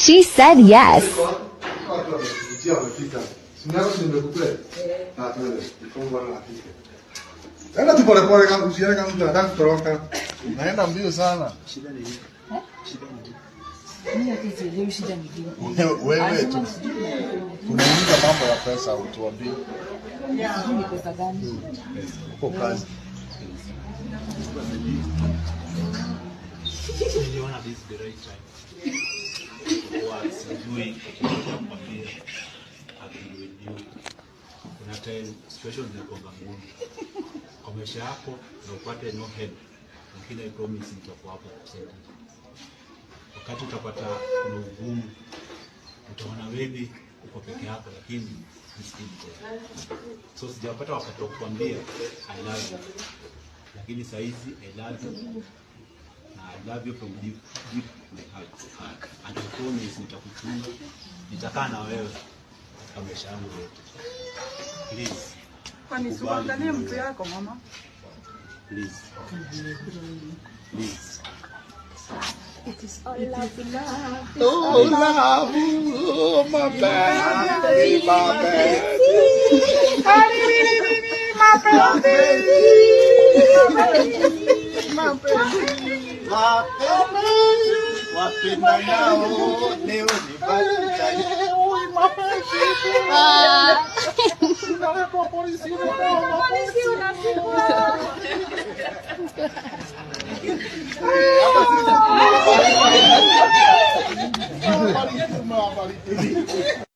She said yes. Watu wamekuja wamefika. Simu yako si nimekupea? Ah, twende. Before bwana afike. Enda tu pole pole kama usione kama mtu anataka kutoroka. Unaenda mbio sana. Shida ni nini? Shida ni nini? Mimi hata sielewi shida ni nini. Wewe tu. Tunauliza mambo ya pesa utuambie. Sijui ni pesa gani. Uko kazi. Niliona this is the right time. Kwa sijui kuja kukwambia I've been with you. Kuna time situation zinakuwa ngumu kwa maisha yako na upate no help, lakini I promise nitakuwa hapo kukusaidia. Wakati utapata kuna ugumu, utaona maybe uko peke yako, lakini I'm still there. So sijapata wakati wa kukwambia I love you, lakini saizi I love you na I love you from deep, deep my heart. And I promise nitakuchunga, nitakaa na wewe katika maisha yangu yote. Please, Kwani si uangalie mtu yako mama? Please, please. Oh, love, oh, my baby, my baby. My baby. My baby. Wapendanao leo ni Valentine. Unaletwa polisi, unapewa polisi. Eh, hata sisi tumewabariki. Tumewabariki.